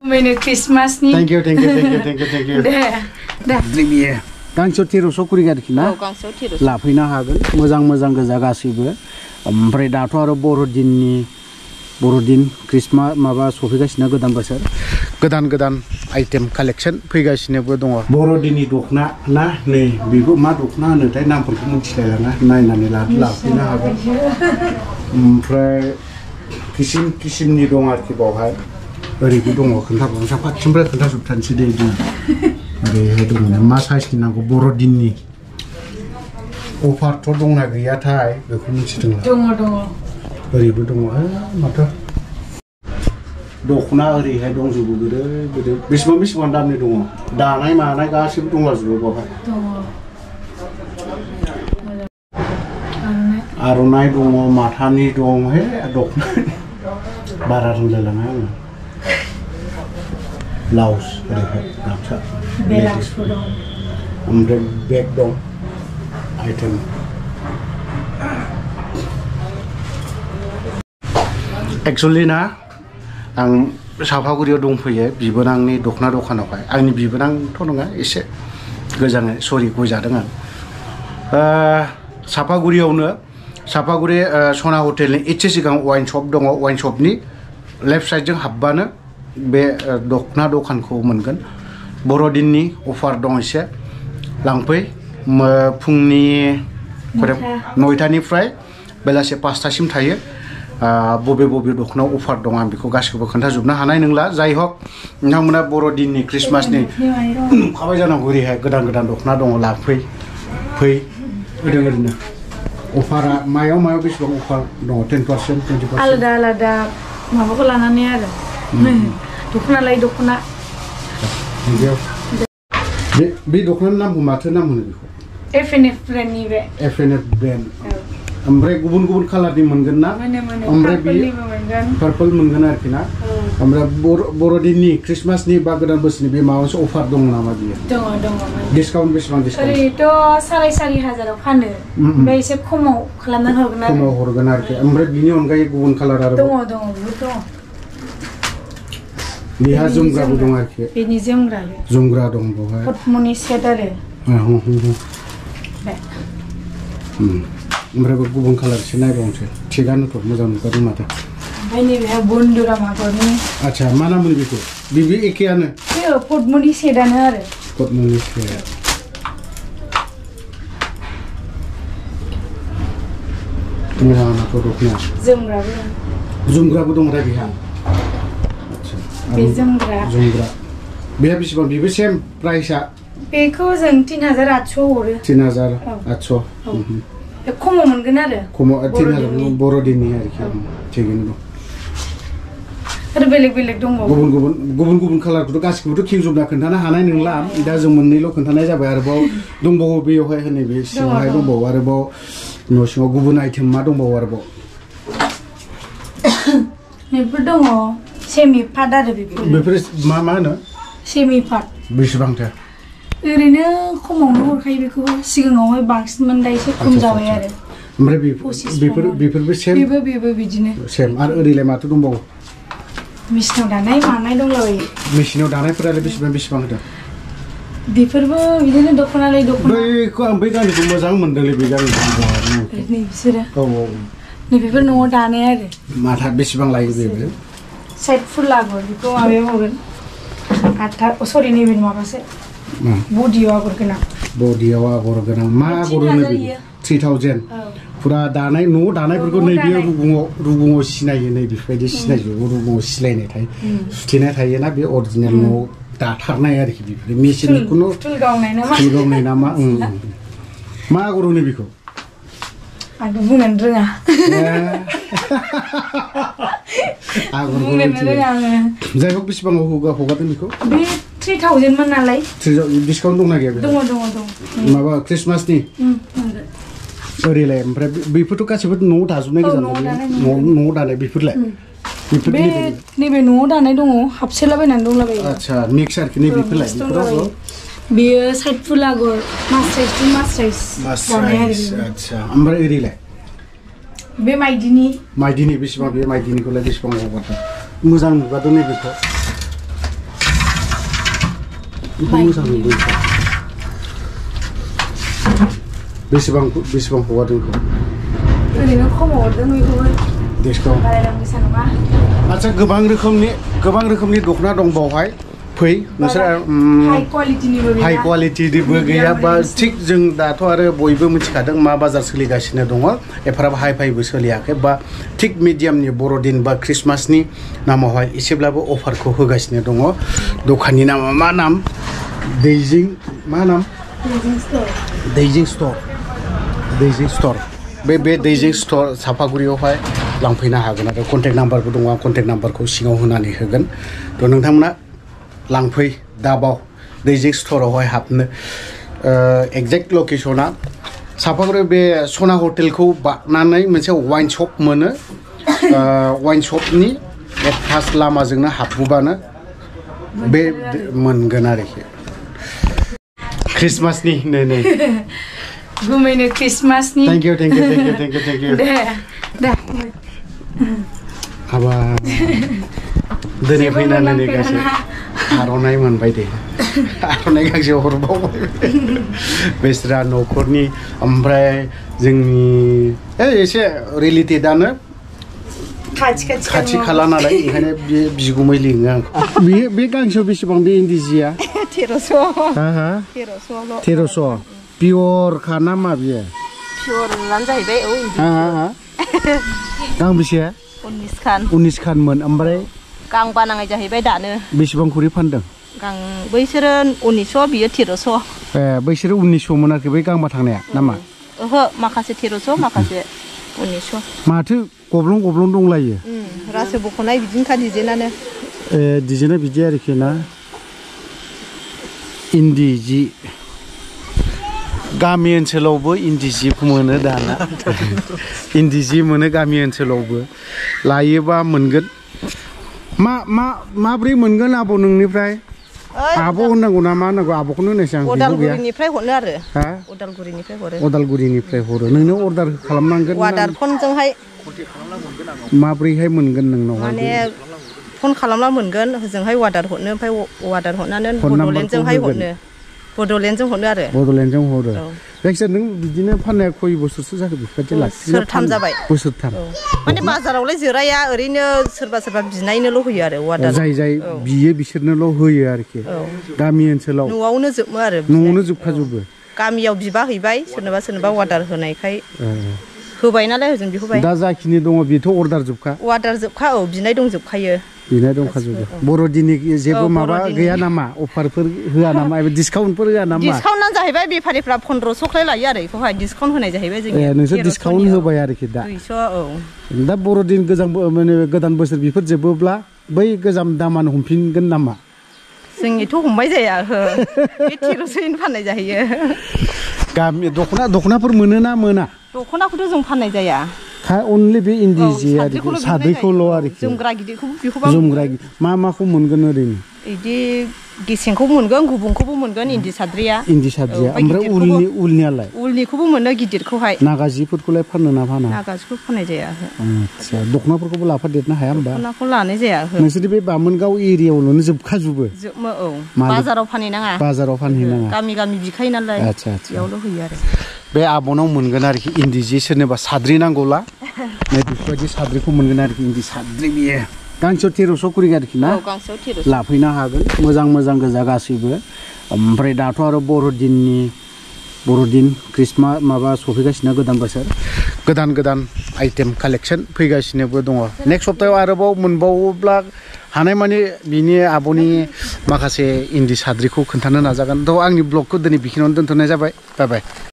Merry Christmas ni. Thank you. Dah. Lebih. Gangsau tiros kuri gak kina? Oh, gangsau tiros. Lapina hagen. Mozang gaza gasibu. Ompray dato aro borodin Christmas maba sofigasiनो गोदान बोसोर गोदान item collection फैगासिनोबो दङ बर'दिननि दखना ना नै बेबो मा दखना होनोथाय नामफोरखौ मिथिलायलाङा नायनानै लाफैनो हागोन ओमफ्राय किसिमनि दं आरोखि बावहाय ओरैबो दङ खोन्थाबावनो साफाथिनिफ्राय खोन्थाजोबथानोसै दे ओरैहाय दङ मा साइजनि नांगौ बर'दिननि अफारथ' दंना गैयाथाय बेखौ मिथिदोंला दङ ओरैबो दङ माथो दखना ओरैहाय दंजोबो गोदो बेसेबां दामनि दङ दानाय मानाय गासिबो दंलाजोबो बावहाय आर'नाइ दङ माथानि दं हे दखना बारा रोंलायलाङा आङो ब्लाउस ओरैहाय गामसा बेलाउसबो दं ओमफ्राय बेग दं आइटेम एक्चुअली ना आं चापागुरियाव दंफैयो बिबोनांनि दखना दखानावहाय आंनि बिबोनांथ' नङा एसे गोजाङै सरि गयजादों आं चापागुरियावनो चापागुरि सना हटेलनि एसे सिगां वाइन शप दङ वाइन शपनि लेफ्ट साइडजों हाबबानो बे दखना दखानखौ मोनगोन बर'दिननि अफार दं एसे लांफै फुंनि 9टानिफ्राय बेलासे 5टासिम थायो बबे दखनायाव अफार दं आं बेखौ गासिखौबो खोन्थाजोबनो हानाय नंला जाय हक नोंथांमोना बर'दिननि क्रिसमासनि नुखाबाय जानांगौ ओरैहाय गोदान दखना दङ लाफै ओरैनो अफारा मायाव बेसेबां अफार दङ 10% 20% आलादा माबाखौ लानानै आरो दखना लायै दखना बे दखनानि नामखौ माथो नाम होनो बेखौ fwrni बे fwrni ब्रेन्ड ओमफ्राय गुबुन कालारनि मोनगोन ना ओमफ्राय बे पार्पल मोनगोन आरोखि ना ओमफ्राय बर'दिननि क्रिसमासनि बा गोदान बोसोरनि बे माबा मोनसे अफार दङ नामा बियो दङ डिसकाउन्ट बेसेबां डिसकाउन्ट ओरैथ' 4,500 फानो ओमफ्राय एसे खमाव खालामनानै हरगोन आरोखि ओमफ्राय बिनि अनगायै गुबुन कालार आरो दङ बेहा जोमग्राबो दं आरोखि बेनि जोमग्रा दं बेवहाय पटमनि सेट आरो ओमफ्राय गुबुन कालार एसे नायबावनोसै थिगानोथ' मोजां नुखादों माथो ओमफ्राय नैबेहा बन्दुराम आगरनि आच्छा मा नाम होनो बेखौ बे एखेयानो पटमनि सेटआनो आरो पटमनि सेट मोजाङाथ' दखनाया जोमग्राबो दं दा बेहा आच्छा बे जोमग्रा बेहा बेसेबां बेबो सेम प्राइसआ बेखौ जों 3,800 हरो 3,800 खमाव मोनगोन आरो 3,000 बर'दिननि आरोखि थिगैनो दं आरो बेलेग दंबावो गुबुन कालारखौथ' गासिखौबोथ' खेवजोबना खोन्थानो हानाय नंला दा जों मोननैल' खोन्थानाय जाबाय आरोबाव दंबावो बेयावहाय होनै बे सिङावहाय दंबावो आरोबाव न' सिङाव गुबुन आइटेम मा दंबावो आरोबाव बेफोर दङ सेमि पाट आरो बेफोर मा होनो सेमि पाट बेसेबांथो ओरैनो खमावनो हरखायो बेखौ सिगाङावहाय बांसिनमोन दा एसे खम जाबाय आरो ओमफ्राय बेफोरबो सेम बेबो बिदिनो सेम आरो ओरैलाय माथो दंबावो मेसिनाव दानाय मानाय दंलाबायो मेसिनाव दानायफोरालाय बेसेबां होदों बेफोरबो बिदिनो दखना लायै दखना बैखौ आं बै गानखौ मोजां मोनदोंलै बे गानखौ नै बिसोरो नैबेफोर न'आव दानाय आरो माथा बेसेबां लायो बेबो साइड फुल आगर बेखौ माबायाव हरगोन 8 सरि नैबे माबासो बडियाव आगर गोनां मा आगर होनो बेखौ 3000 पुरा दानाय न'आव दानायफोरखौ नैबे रुगुङाव सिनायो नै बेफोरबायदि सिनायजोबो रुगुङाव सिलायनाय थायो सुथेनाय थायोना बे अरिजिनेल न'आव दाथारनाय आरोखि बेफोर मेसिननि खुनु फुल गावनाय ना मा मा आगर होनो बेखौ आं बुंनो रोङा जाय हक बेसेबाङाव हगारदों बेखौ बे 3000 मोन नालाय डिसकाउन्ट दंना गैया दङ माबा क्रिसमासनि ओरैलाय ओमफ्राय बेफोरथ' गासिबो न'आव दाजोबनाय गोजा न'आव दानाय बेफोरलाय नैबे न'आव दानाय दङ हाबसोलाबायनानै दंलाबायो आच्छा मिक्स आरोखि नैबेफोरलाय बेयो साइड फुल आगर मास्राइस दानाय आरो आच्छा ओमफ्राय ओरैलाय बे माइदिनि बेसेबां बे माइदिनिखौलाय बेसेबां हगारदों मोजां नुबाथ' नैबेखौ मोजां नुदों बेसेबां हगारदों ओरैनो खमाव हरदों बेखौबो देशखौ बारायलां बेसा नङा आच्छा गोबां रोखोमनि दखना दं बावहाय फै नोंसोर हाई क्वालिटिनिबो गैया बा थिग जों दाथ' आरो बयबो मिथिखादों मा बाजार सोलिगासिनो दङ एफाराब हाई फाइबो सोलियाखै बा थिग मिडियामनि बर'दिन बा क्रिसमासनि नामावहाय एसेब्लाबो अफारखौ होगासिनो दङ दखाननि नामा मा नाम दैजिं मा नाम दैजिं स्ट'र बे दैजिं स्ट'र चापागुरियावहाय लांफैनो हागोन आरो कन्टेक्ट नाम्बारबो दङ आं कन्टेक्ट नाम्बारखौ सिङाव होनानै होगोन थ' नोंथांमोना लांफै दाबाव दैजिं स्ट'रावहाय हाबनो एक्जेक्ट लकेसना चापागुरि बे सना हटेलखौ बारनानै मोनसे वाइन शप मोनो वाइन शपनि फार्स्ट लामाजोंनो हाबबोबानो बे मोनगोन आरोखि क्रिसमासनि नै गुमैनो क्रिसमासनि थेंक इउ दे हाबा दिनै फैनानै गासै आर'नाइ मोनबाय दे आर'नाइ गांसे हरबावबाय बेस्रा न'खरनि ओमफ्राय जोंनि एसे रिलेटेडआनो खाथि खाला नालाय ओंखायनो बे बिगुमै लिङो आंखौ बे गांसेयाव बेसेबां बे इन्दि जिया 1300 पियर खा ना मा बियो पियरआनो जाहैबाय गांबेसे 19 खानमोन ओमफ्राय गां बानाङै जाहैबाय दानो बेसेबां खरि फानदों गां बैसोरो 1900 बियो 1300 बैसोरो 1900 मोन आरोखि बै गांबा थांनाया नामा ओहो माखासे 1300 माखासे 1900 माथो गब्लं दंलायो रासो बख'नाय बिदिनोखा डिजाइनानो डिजाइना बिदि आरोखि ना इन्दि जि गामि ओनसोलावबो इन्दि जिखौ मोनो दाना इन्दि जि मोनो गामि ओनसोलावबो लायोबा मोनगोन माब्रै मोनगोन आब' नोंनिफ्राय आब' होननांगौ ना मा होननांगौ आब'खौनो होनोसै आं उदालगुरिनिफ्राय हरनो आरो उदालगुरिनिफ्राय हरो नोंनो अर्डार खालामनांगोन अर्डार फनजोंहाय माब्रैहाय मोनगोन नोंनाव माने फन खालामना मोनगोन होजोंहाय अर्डार हरनो ओमफ्राय अर्डार हरनानै बड'लेण्डजोंहाय हरनो बड'लेण्डजों हरनो आरो बड'लेण्डजों हरो जायखिजाया नों बिदिनो फाननाया खय बोसोरसो जाखो बेफोरबायदि बोसोरथाम जाबाय बोसोरथाम माने बाजारावलाय जिराया ओरैनो सोरबा बिनायनोल' होयो आरो अर्डार जाय बियो बिसोरनोल' होयो आरोखि गामि ओनसोलाव न'आवनो जोबो आरो न'आवनो जोबखाजोबो गामियाव बिबा हैबाय सोरनोबा अर्डार होनायखाय होबाय नालाय होजों बिहोबाय दा जाखिनि दङ बेथ' अर्डार जोबखा बिनाय दंजोबखायो बिनाय दंखाजोबो बर'दिननि जेबो माबा गैया नामा अफारफोर होआ नामा एबा डिसकाउन्टफोर होआ नामा डिसकाउन्टआ जाहैबाय बेफारिफ्रा 1500 लायो आरो बेखौहाय डिसकाउन्ट होनाय जाहैबाय जों नोंसोर डिसकाउन्ट होबाय आरोखि दा 200 दा बर'दिन गोदान बोसोर बेफोर जोबोब्ला बै गोजाम दामानो हमफिनगोन नामा जोंनिथ' हमबाय जाया बे 1300 फाननाय जाहैयो गामि दख'नाफोर मोनोना मोना दख'नाखौथ' जों फाननाय जाया अनलि बे इन्दि जि आरोखि साद्रिखौल' आरोखि जोमग्रा गिदिरखौबो जोमग्रा माखौ मोनगोन ओरैनो बिदि गेसेंखौबो मोनगोन गुबुंखौबो मोनगोन इन्दि साद्रिया ओमफ्राय उलनियालाय उलनिखौबो मोनो गिदिरखौहाय नागा जिफोरखौलाय फाननो ना फाना नागा जिखौ फाननाय जाया आच्छा दख'नाफोरखौबो लाफादेरनो हाया होमबा दख'नाखौ लानाय जाया नोंसोरनि बे बामोनगाव एरियायावनो जोबखाजोबो बाजाराव फानहैनाङा गामि बिखायो नालाय आच्छा बेयावल' होयो आरो बे आब'नाव मोनगोन आरोखि इन्दि जि सोरनोबा साद्रि नांगौला नै बेफोरबायदि साद्रिखौ मोनगोन आरोखि इन्दि साद्रि बियो गांसेयाव 1300 करि आरोखि ना गांसेयाव 1300 लाफैनो हागोन मोजां गोजा गासैबो ओमफ्राय दाथ' आरो बर'दिन क्रिसमास माबा सफैगासिनो गोदान बोसोर गोदान आइटेम कालेक्सन फैगासिनोबो दङ नेक्स्ट सप्तायाव आरोबाव मोनबावोब्ला हानायमानि बिनि आब'नि माखासे इन्दि साद्रिखौ खोन्थानो नाजागोन थ' आंनि ब्लगखौ दिनै बेखिनियावनो दोनथ'नाय जाबाय बाय